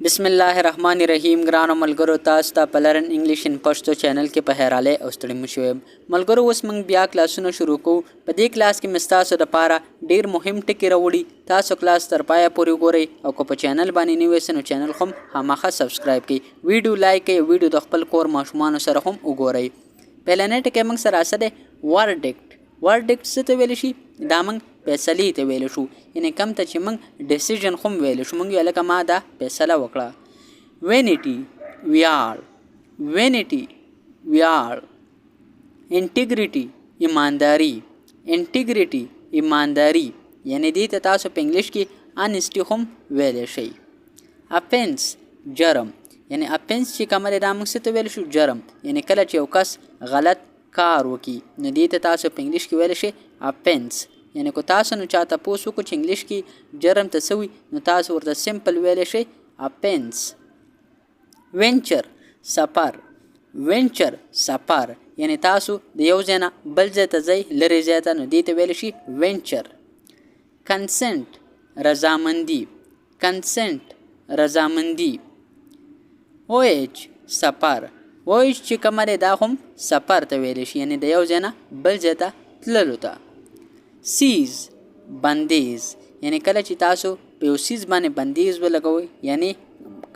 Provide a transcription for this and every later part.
بسم الله الرحمن الرحیم. ګرانو ملګرو، تاسو ته په Learn English in Pashto channel کې په خیراله او ستړي مشي وایم. ملګرو، اوس موږ بیا کلاسونه شروع کوو. په دې کلاس کې مې ستاسو دپاره ډیر مهم ټکي راوړي. تاسو کلاس تر پایه پورې وګورئ او که په چینل باندې نوی سئ، نو چینل هم خامخا subscribe کړئ، ویډیو لایک کړئ، ویډیو د خپل کور ماشومانو سره هم وګورئ. پهلنی ټکی موږ سره څه دی؟ Verdict. Verdict څه ته ویل شي؟ دا موږ فیصلې ته ویل شو، یعنی کم ته چې موږ decision هم ویل شو. موږ لکه ما دا فیصله وکړه. Vanity، ویاړ. Vanity، ویاړ. Integrity، ایمانداری. Integrity، ایمانداری، یعنی دې ته تاسو په انګلیش کې honesty هم ویلی شئ. Offence، جرم. یعنی offence چې کومه ده، دا موږ څه ته ویل شو؟ جرم. یعنی کله چې یو کس غلط کار وکړي، نو دې ته تاسو په انګلیش کې ویلی شئ offence. یعنی که تاسو نو چا تپوس وکړو چې انګلیش کې جرم ته څه وي، نو تاسو ورته simple ویلی شئ offence. Venture، سفر. Venture، سفر، یعنی تاسو د یو ځای نه بل ځای ته ځئ، لرې ځای ته، نو دې ته ویلی شي venture. Consent، رضامندي. Consent، رضامندي. Voyage، سفر. Voyage چې کومه دی، دا هم سفر ته ویلی شي، یعنی د یو ځای نه بل ځای ته تللو ته. Cease، بندیز. یعنی کله چې تاسو په یو څیز باندې بندیز ولګوئ، یعنی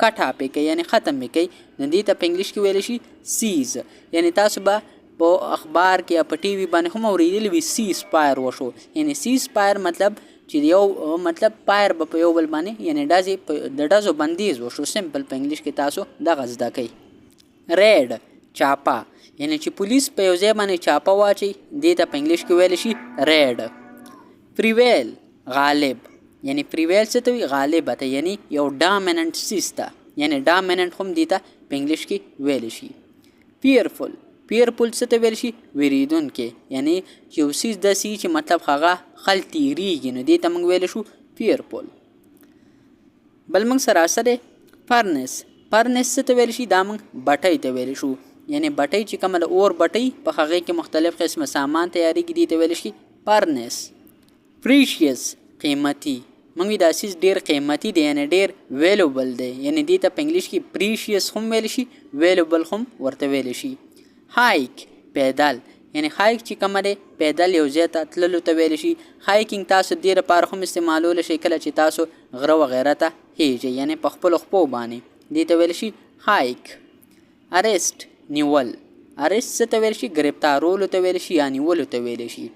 کټه پې کوئ، یعنی ختم یې کوئ، نو دې ته په انګلیش کې ویلی شي cease. یعنی تاسو به په اخبار کې یا په ټي وي باندې هم اورېدلي وي، ceasefire وشو. یعنی ceasefire مطلب چې یو مطلب fire به په یو بل باندې، یعنی ډزې، د ډزو بندیز وشو. Simple په انګلیش کې تاسو دغه زده کوئ. Raid، چاپه. یعنی چې پولیس په یو ځای باندې چاپه واچي، دې ته په انګلیش کې ویلی شي raid. Prevail، غالب. یعنی prevail څه ته وي؟ غالب ته، یعنی یو dominant څیز ته، یعنی dominant هم دې ته په انګلیش کې ویل شي. Fearful. Fearful څه ته ویل شي؟ ویریدونکی. یعنی چې یو څیز داسې چې مطلب هغه خلک تیریږي، نو دې ته موږ ویلی شو fearful. بل موږ سره څه دی؟ Furnace. Furnace څه ته ویل شي؟ دا موږ بټۍ ته ویل شو، یعنی بټۍ چې کومه د اور بټۍ، په هغې کې مختلف قسمه سامان تیاریږي، دې ته ویل شي furnace. Precious، قیمتي. موږ دا څیز ډیر قیمتي دی، یعنی ډیر valuable دی. یعنی دې ته په انګلیش کې precious هم ویل شي، valuable هم ورته ویل شي. Hike، پیدل. یعنی hike چې کومه دی، پیدل یو ځای ته تللو ته ویل شي. Hiking تاسو دې لپاره هم استعمالولی شئ کله چې تاسو غره وغیره ته خیژئ، یعنی په خپلو خپو باندې، دې ته ویل شي hike. Arrest، نیول. Arrest څه ته ویل شي؟ ګرفتارولو ته ویل شي یا نیولو ته ویل شي.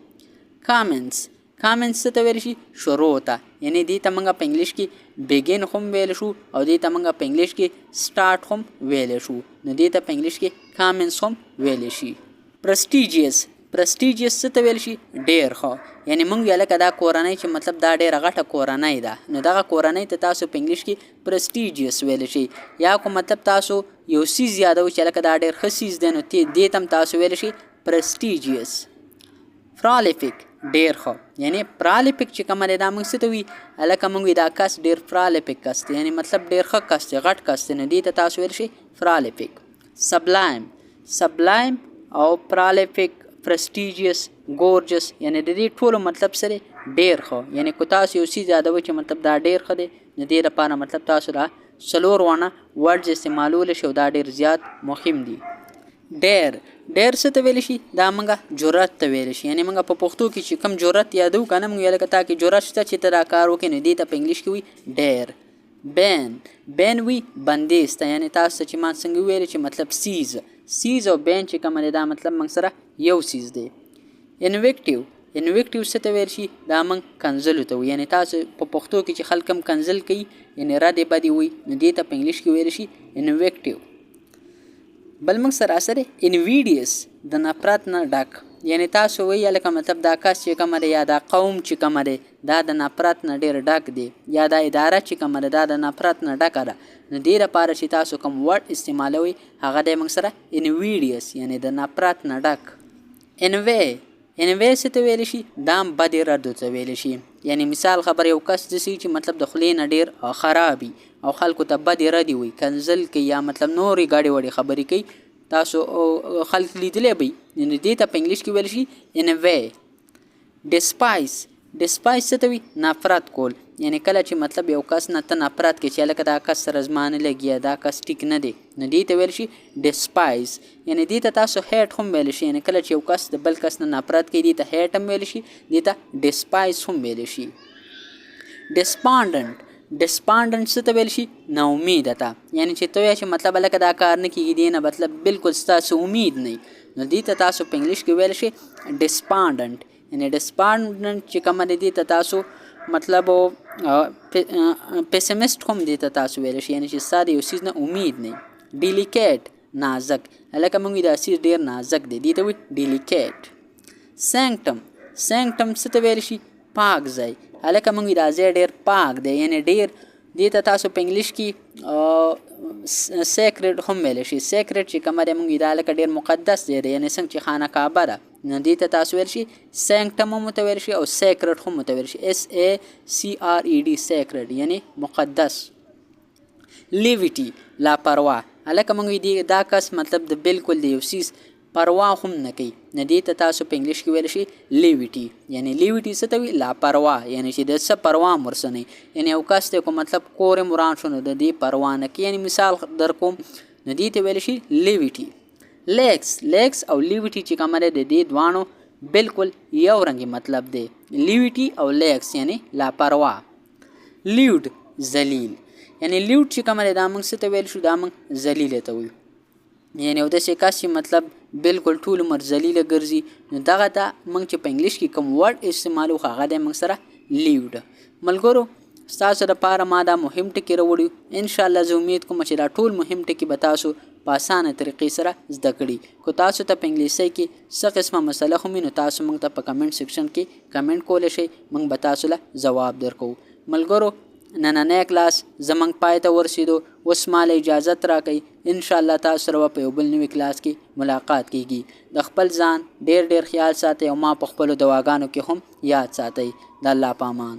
Commence. Commence څه ته ویل شي؟ شروع ته. یعنی دې ته موږ په انګلیش کې begin هم ویل شو او دې ته موږ په انګلیش کې start هم ویل شو، نو دې ته په انګلیش کې commence هم ویل شي. Prestigious. Prestigious څه ته ویل شي؟ ډیر ښه. یعنی موږ ویل لکه دا کورنۍ چې مطلب دا ډیره غټه کورنۍ ده، نو دغه کورنۍ ته تاسو په انګلیش کې prestigious ویل شي. یا کو مطلب تاسو یو څیز یادوئ چې لکه دا ډیر ښه څیز دی، نو دې ته هم تاسو ویل شي prestigious. Prolific، ډیر ښه. یعنی prolific چې کومه دی، دا موږ څه ته وي؟ لکه موږ دا کس ډیر prolific کس دی، یعنی مطلب ډیر ښه کس دی، غټ کس دی، نو دې ته تاسو ویل شي prolific. Sublime. Sublime او prolific، prestigious، gorgeous، یعنی د دې ټولو مطلب سره ډیر ښه. یعنی کو تاسو یو څیز یادوئ چې مطلب دا ډیر ښه دی، نو دې لپاره مطلب تاسو دا څلور واړه words استعمالولی شئ او دا ډیر زیات مهم دي. Dare. Dare څه ته ویل شي؟ دا موږ جرأت ته ویل شي. یعنی موږ په پښتو کې چې کوم جرأت یادو که نه، موږ لکه تا کې جرأت شته چې ته دا کار وکړې، نو دې ته په انګلیش کې وي dare. Ban. Ban وي بندیز ته. یعنی تاسو چې ما څنګه ویل چې مطلب cease. Cease او ban چې کومه دی، دا مطلب موږ سره یو څیز دی. Invective. Invective څه ته ویل شي؟ دا موږ کنځلو ته وي. یعنی تاسو په پښتو کې چې خلک هم کنځل کوي، یعنی ردې بدې وي، نو دې ته په انګلیش کې ویل شي invective. بل موږ سره سره envious، د نفرت نه ډک. یعنی تاسو وایي لکه مطلب دا کس چې کومه دی یا دا قوم چې کومه دی، دا د نفرت نه ډیر ډک دی، یا دا اداره چې کومه ده، دا د نفرت نه ډکه ده، نو دې لپاره چې تاسو کوم word استعمالوئ، هغه دی موږ سره envious، یعنی د نفرت نه ډک. Inveigh. Inveigh څه ته ویل شي؟ دا هم بدې ردو ته ویل شي. یعنی مثال خبر یو کس داسې چې مطلب د خولې نه ډیر خراب وي او خلکو ته بدې ردې وي، کنځل کوي یا مطلب نورې ګډې وډې خبرې کوي، تاسو خلک لیدلی به وي، نو دې ته په انګلیش کې ویل شي inveigh. Despise. ډیسپایز څه ته وي؟ نفرت کول، یعنی کله چې مطلب یو کس نه ته نفرت کې چې لکه دا کس سره زما نه لګي، دا کس ټیک نه دی، نو دې ته ویل شي ډیسپایز. یعنی دې ته تاسو هیټ هم ویل شي، یعنی کله چې یو کس د بل کس نه نفرت کوي دې ته هیټ هم ویل شي، دې ته ډیسپایز هم ویل شي. ډیسپانډنټ، ډیسپانډنټ څه ته ویل شي؟ نا امیده ته، یعنی چې ته وایې چې مطلب لکه دا کار نه کېږي، دې نه مطلب بالکل ستاسو امید نه، نو دې ته تاسو په انګلیش کې ویل شي ډیسپانډنټ. یعنی ډیسپانډنټ چې کومه دی دې ته تاسو مطلب پیسمست هم دې ته تاسو ویل شي، یعنی چې ستا د یو څیز نه امید نه. ډیلیکیټ، نازک، لکه موږ دا څیز ډیر نازک دی، دې ته وایي ډیلیکیټ. سانکټم، سانکټم څه ته ویل شي؟ پاک ځای، هلکه موږ دا ځای ډیر پاک دی، یعنی ډیر دې ته تاسو په انګلیش کې سیکریټ هم ویلی شي. سیکریټ چې کومه دی موږ دا لکه ډیر مقدس ځای دی، یعنی څنګه چې خانه کعبه ده، نو دې ته تاسو ویل شي سانکټم هم ورته ویل شي او سیکریټ هم ورته ویل شي. اس ای سی آر ای ډي، سیکریټ یعنی مقدس. لیویټي، لاپروا، هلکه موږ دې دا کس مطلب د بالکل د یو څیز پروا هم نه کوي، نو دې ته تاسو په انګلیش کې ویل شي لیویټي. یعنی لیویټي څه ته وي؟ لاپروا، یعنی چې د څه پروا هم ورسره نه، یعنی یو کس دی کو مطلب کور یې وران شو نو د دې پروا نه کوي، یعنی مثال در کوم، نو دې ته ویل شي لیویټي. لیکس، لیکس او لیویټي چې کومه دی د دې دواړو بالکل یو رنګ مطلب دی، لیویټي او لیکس یعنی لاپروا. لیوډ، ذلیل، یعنی لیوډ چې کومه دی دا موږ څه ته ویل شو؟ دا موږ ذلیل ته وایو، یعنی یو داسې کس چې مطلب بالکل ټول عمر ذلیله ګرځي، نو دغه ته موږ چې په انګلیش کې کوم ورډ استعمالو هغه دی موږ سره لیوډ. ملګرو ستاسو دپاره ما دا مهم ټکي راوړي، انشاءالله زه امید کوم چې دا ټول مهم ټکي به تاسو په اسانه طریقې سره زده کړي. که تاسو ته په انګلیسۍ کې څه قسمه مسله هم وي نو تاسو موږ ته په کمنټ سیکشن کې کمنټ کولی شئ، موږ به تاسو له ځواب درکوو. ملګرو نننی کلاس زموږ پای ته ورسېدو، اوس ما له اجازت راکړئ، انشاءالله تاسو سره به په یو بل نوي کلاس کې ملاقات کیږي. د خپل ځان ډیر ډیر خیال ساتئ او ما په خپلو دواګانو کې هم یاد ساتئ. د الله په امان.